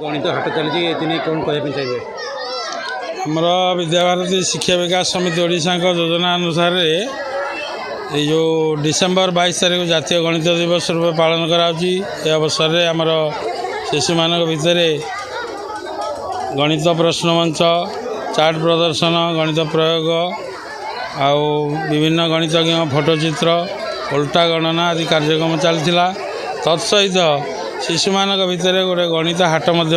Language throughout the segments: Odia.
ଗଣିତ ହାଟ ଚାଲିଛି, ଏଥିନେଇ କ'ଣ କହିବା ପାଇଁ ଚାହିଁବେ? ଆମର ବିଦ୍ୟାଭାରତୀ ଶିକ୍ଷା ବିକାଶ ସମିତି ଓଡ଼ିଶାଙ୍କ ଯୋଜନା ଅନୁସାରେ ଏଇ ଯେଉଁ ଡିସେମ୍ବର 22 ତାରିଖ ଜାତୀୟ ଗଣିତ ଦିବସ ରୂପେ ପାଳନ କରାଯାଉଛି। ଏ ଅବସରରେ ଆମର ଶିଶୁମାନଙ୍କ ଭିତରେ ଗଣିତ ପ୍ରଶ୍ନମଞ୍ଚ, ଚାର୍ଟ ପ୍ରଦର୍ଶନ, ଗଣିତ ପ୍ରୟୋଗ ଆଉ ବିଭିନ୍ନ ଗଣିତଜ୍ଞ ଫଟୋଚିତ୍ର, ଓଲଟା ଗଣନା ଆଦି କାର୍ଯ୍ୟକ୍ରମ ଚାଲିଥିଲା। ତତ୍ସହିତ ଶିଶୁମାନଙ୍କ ଭିତରେ ଗୋଟେ ଗଣିତ ହାଟ ମଧ୍ୟ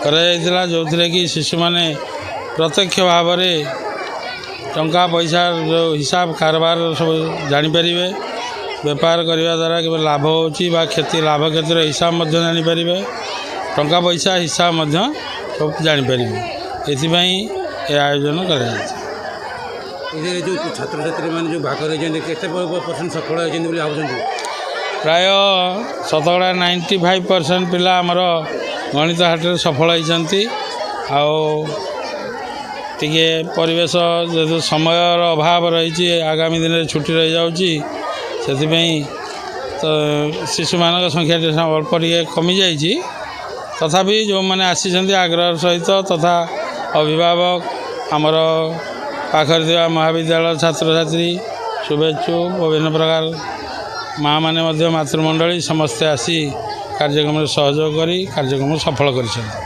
କରାଯାଇଥିଲା, ଯେଉଁଥିରେ କି ଶିଶୁମାନେ ପ୍ରତ୍ୟକ୍ଷ ଭାବରେ ଟଙ୍କା ପଇସା ଯେଉଁ ହିସାବ କାରବାର ସବୁ ଜାଣିପାରିବେ। ବେପାର କରିବା ଦ୍ୱାରା କେବେ ଲାଭ ହେଉଛି ବା କ୍ଷତି, ଲାଭ କ୍ଷତିର ହିସାବ ମଧ୍ୟ ଜାଣିପାରିବେ, ଟଙ୍କା ପଇସା ହିସାବ ମଧ୍ୟ ସବୁ ଜାଣିପାରିବେ। ଏଥିପାଇଁ ଏ ଆୟୋଜନ କରାଯାଇଛି। ଏଥିରେ ଯେଉଁ ଛାତ୍ରଛାତ୍ରୀମାନେ ଯେଉଁ ଭାଗ ନେଇଛନ୍ତି, କେତେ ପରସେଣ୍ଟ ସଫଳ ହେଇଛନ୍ତି ବୋଲି ଭାବୁଛନ୍ତି? ପ୍ରାୟ ଶତକଡ଼ା 95% ପିଲା ଆମର ଗଣିତ ହାଟରେ ସଫଳ ହେଇଛନ୍ତି। ଆଉ ଟିକେ ପରିବେଶ ଯେହେତୁ ସମୟର ଅଭାବ ରହିଛି, ଆଗାମୀ ଦିନରେ ଛୁଟି ରହିଯାଉଛି, ସେଥିପାଇଁ ତ ଶିଶୁମାନଙ୍କ ସଂଖ୍ୟା ଟିକେ ଅଳ୍ପ ଟିକେ କମିଯାଇଛି। ତଥାପି ଯେଉଁମାନେ ଆସିଛନ୍ତି ଆଗ୍ରହର ସହିତ, ତଥା ଅଭିଭାବକ, ଆମର ପାଖରେ ଥିବା ମହାବିଦ୍ୟାଳୟ ଛାତ୍ରଛାତ୍ରୀ, ଶୁଭେଚ୍ଛୁ, ବିଭିନ୍ନ ପ୍ରକାର ମାଆମାନେ ମଧ୍ୟ, ମାତୃମଣ୍ଡଳୀ ସମସ୍ତେ ଆସି କାର୍ଯ୍ୟକ୍ରମରେ ସହଯୋଗ କରି କାର୍ଯ୍ୟକ୍ରମ ସଫଳ କରିଛନ୍ତି।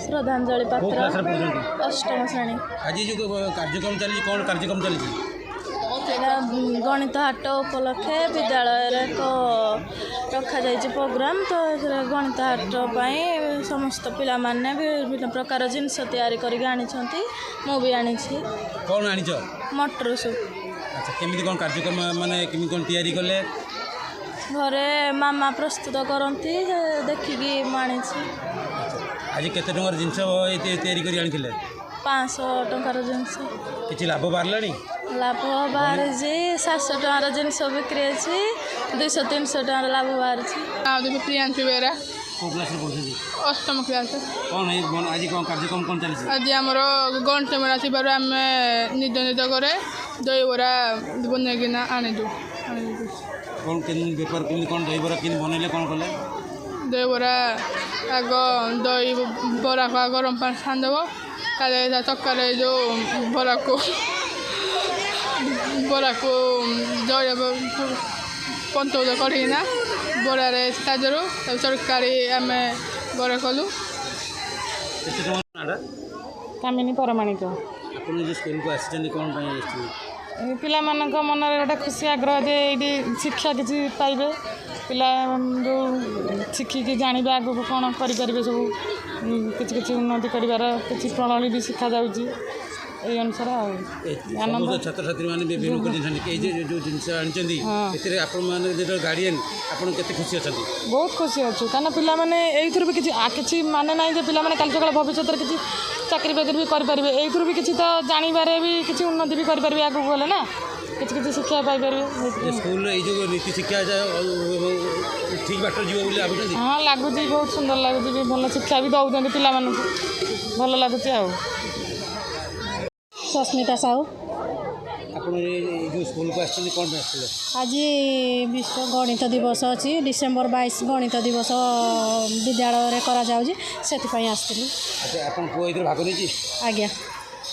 ଶ୍ରଦ୍ଧାଞ୍ଜଳି କେଉଁ ପାତ୍ର। କ୍ଲାସ୍ରେ ପଢ଼ୁଛନ୍ତି? ଅଷ୍ଟମ ଶ୍ରେଣୀ। ଆଜି ଯେଉଁ କାର୍ଯ୍ୟକ୍ରମ ଚାଲିଛି, କ'ଣ କାର୍ଯ୍ୟକ୍ରମ ଚାଲିଛି? ଏଇଟା ଗଣିତ ହାଟ ଉପଲକ୍ଷେ ବିଦ୍ୟାଳୟରେ ଏକ ରଖାଯାଇଛି ପ୍ରୋଗ୍ରାମ। ତ ଏଥିରେ ଗଣିତ ହାଟ ପାଇଁ ସମସ୍ତ ପିଲାମାନେ ବିଭିନ୍ନ ପ୍ରକାର ଜିନିଷ ତିଆରି କରିକି ଆଣିଛନ୍ତି। ମୁଁ ବି ଆଣିଛି। କ'ଣ ଆଣିଛ? ମଟର ସୁପ୍। ଆଚ୍ଛା, କେମିତି କ'ଣ କାର୍ଯ୍ୟକ୍ରମ, ମାନେ କେମିତି କ'ଣ ତିଆରି କଲେ? ଘରେ ମାମା ପ୍ରସ୍ତୁତ କରନ୍ତି, ସେ ଦେଖିକି ମୁଁ ଆଣିଛି। ଆଜି କେତେ ଟଙ୍କାର ଜିନିଷ ତିଆରି କରି ଆଣିଥିଲେ? 500 ଟଙ୍କାର ଜିନିଷ। କିଛି ଲାଭ ବାହାରିଲାଣି? ଲାଭ ବାହାରିଛି। 700 ଟଙ୍କାର ଜିନିଷ ବିକ୍ରି ହେଇଛି, 200 300 ଟଙ୍କାର ଲାଭ ବାହାରିଛି। ପ୍ରିୟାଂଶୁ ବେହେରା। କେଉଁ କ୍ଲାସ୍ରେ ପଢ଼ୁଛନ୍ତି? ଅଷ୍ଟମ କ୍ଲାସ୍। କ'ଣ ଏଇ ଆଜି କ'ଣ କାର୍ଯ୍ୟକ୍ରମ କ'ଣ ଚାଲିଛି? ଆଜି ଆମର ଗଣିତ ମେଳା ଥିବାରୁ ଆମେ ନିଜ ନିଜ ଘରେ ଦହିବରା ବନେଇକିନା ଆଣିଲୁ। କ'ଣ କେମିତି ବେପାର, କେମିତି କ'ଣ ଦହିବରା କେମିତି ବନେଇଲେ, କ'ଣ କଲେ? ଦହିବରା ଆଗ ଦହି ବରାକୁ ଆଗ ଗରମ ପାଣି ଛାଣିଦେବ, ତାପରେ ତା ତରକାରୀ ଯେଉଁ ବରାକୁ ଦହି ପଞ୍ଚଭୂତ କରିକିନା ବରାରେ ତା ଦେହରୁ ତରକାରୀ ଆମେ ଘରେ କଲୁ। କେତେ ଟଙ୍କା ନାଁଟା? କାମିନୀ ପରମାଣିକ। ଆପଣ ଯେଉଁ ସ୍କୁଲକୁ ଆସିଛନ୍ତି, କ'ଣ ପାଇଁ ଆସିଛନ୍ତି? ଏ ପିଲାମାନଙ୍କ ମନରେ ଗୋଟେ ଖୁସି, ଆଗ୍ରହ ଯେ ଏଇଠି ଶିକ୍ଷା କିଛି ପାଇବେ ପିଲା, ଯେଉଁ ଶିଖିକି ଜାଣିବେ ଆଗକୁ କ'ଣ କରିପାରିବେ ସବୁ, କିଛି କିଛି ଉନ୍ନତି କରିବାର କିଛି ପ୍ରଣାଳୀ ବି ଶିଖାଯାଉଛି ଏଇ ଅନୁସାରେ। ଆଉ ଆନନ୍ଦ। ସମସ୍ତ ଛାତ୍ରଛାତ୍ରୀମାନେ ବିଭିନ୍ନ ପ୍ରକାର ଜିନିଷ ଆଣିଛନ୍ତି। ଏଇ ଯେଉଁ ଜିନିଷ ଆଣିଛନ୍ତି, ଏଥିରେ ଆପଣମାନେ ଯେତେବେଳେ ଗାର୍ଡ଼ିଆନ୍, ଆପଣ କେତେ ଖୁସି ଅଛନ୍ତି? ବହୁତ ଖୁସି ଅଛୁ, କାରଣ ପିଲାମାନେ ଏଇଥିରୁ ବି କିଛି କିଛି ମାନେ ନାହିଁ ଯେ ପିଲାମାନେ କାଲି ସକାଳେ ଭବିଷ୍ୟତରେ କିଛି ଚାକିରି ବାକିରି ବି କରିପାରିବେ। ଏଇଥିରୁ ବି କିଛି ତ ଜାଣିବାରେ ବି କିଛି ଉନ୍ନତି ବି କରିପାରିବେ ଆଗକୁ ଗଲେ ନା, କିଛି କିଛି ଶିକ୍ଷା ପାଇପାରିବେ। ଯେ ସ୍କୁଲରେ ଏଇ ଯେଉଁ ନୀତି ଶିକ୍ଷା ଠିକ୍ ବାଟରେ ଯିବ ବୋଲି ଭାବୁଛନ୍ତି? ହଁ, ଲାଗୁଛି, ବହୁତ ସୁନ୍ଦର ଲାଗୁଛି ବି। ଭଲ ଶିକ୍ଷା ବି ଦେଉଛନ୍ତି ପିଲାମାନଙ୍କୁ, ଭଲ ଲାଗୁଛି। ଆଉ ସସ୍ମିତା ସାହୁ। ଆପଣ ଏଇ ଯେଉଁ ସ୍କୁଲକୁ ଆସିଛନ୍ତି, କ'ଣ ପାଇଁ ଆସିଥିଲେ? ଆଜି ବିଶ୍ୱ ଗଣିତ ଦିବସ ଅଛି। ଡିସେମ୍ବର 22 ଗଣିତ ଦିବସ ବିଦ୍ୟାଳୟରେ କରାଯାଉଛି, ସେଥିପାଇଁ ଆସିଥିଲି। ଆଚ୍ଛା, ଆପଣ ପୁଅ ଏଥିରେ ଭାଗ ନେଇଛି? ଆଜ୍ଞା।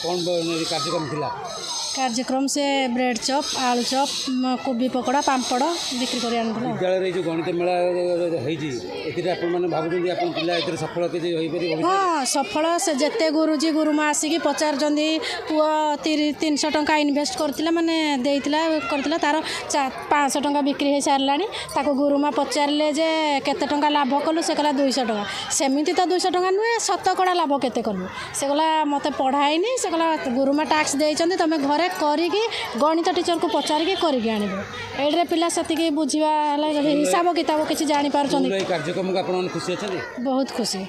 କ'ଣ କାର୍ଯ୍ୟକ୍ରମ ଥିଲା? କାର୍ଯ୍ୟକ୍ରମ ସେ ବ୍ରେଡ଼ ଚପ୍, ଆଳୁ ଚପ୍, କୋବି ପକୋଡ଼ା, ପାମ୍ପଡ଼ ବିକ୍ରି କରି ଆଣିଥିଲା। ବିଦ୍ୟାଳୟରେ ଏଇ ଯେଉଁ ଗଣିତ ମେଳା ହେଇଛି, ଏଥିରେ ଆପଣମାନେ ଭାବୁଛନ୍ତି ଆପଣ ପିଲା ଏଥିରେ ସଫଳ କିଛି ହୋଇପାରିବ? ହଁ, ସଫଳ। ସେ ଯେତେ ଗୁରୁଜୀ ଗୁରୁମା ଆସିକି ପଚାରୁଛନ୍ତି, ପୁଅ 300 ଟଙ୍କା ଇନଭେଷ୍ଟ କରିଥିଲା, ମାନେ ଦେଇଥିଲା, କରିଥିଲା, ତାର 500 ଟଙ୍କା ବିକ୍ରି ହେଇସାରିଲାଣି। ତାକୁ ଗୁରୁମା ପଚାରିଲେ ଯେ କେତେ ଟଙ୍କା ଲାଭ କଲୁ? ସେ କହିଲା 200 ଟଙ୍କା। ସେମିତି ତ 200 ଟଙ୍କା ନୁହେଁ, ଶତକଡ଼ା ଲାଭ କେତେ କଲୁ? ସେ କହିଲା ମୋତେ ପଢ଼ା ହେଇନି। ସେ କହିଲା ଗୁରୁମା ଟାସ୍କ ଦେଇଛନ୍ତି, ତୁମେ ଘରେ କରିକି ଗଣିତ ଟିଚରକୁ ପଚାରିକି କରିକି ଆଣିବ। ଏଇଥିରେ ପିଲା ସେତିକି ବୁଝିବା ହେଲା, ହିସାବ କିତାବ କିଛି ଜାଣିପାରୁଛନ୍ତି। ସ୍କୁଲର ଏଇ କାର୍ଯ୍ୟକ୍ରମକୁ ଆପଣମାନେ ଖୁସି ଅଛନ୍ତି? ବହୁତ ଖୁସି।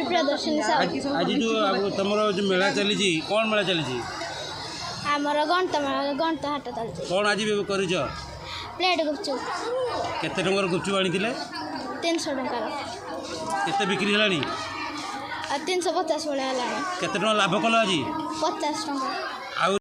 ପ୍ରିୟଦର୍ଶିନୀ ସାହୁ। ଆଜି ଯେଉଁ ତମର ଯେଉଁ ମେଳା ଚାଲିଛି, କ'ଣ ମେଳା ଚାଲିଛି? ଆମର ଗଣିତ ମେଳା, ଗଣିତ ହାଟ ଚାଲିଛି। କ'ଣ ଆଜି କରିଛ? ପ୍ଲେଟ୍ ଗୁପଚୁପ୍। କେତେ ଟଙ୍କାର ଗୁପଚୁପ୍ ଆଣିଥିଲେ? 300 ଟଙ୍କାର। କେତେ ବିକ୍ରି ହେଲାଣି? ଆଉ 350 ଭଳିଆ ହେଲାଣି। କେତେ ଟଙ୍କା ଲାଭ କଲ ଆଜି? 50 ଟଙ୍କା।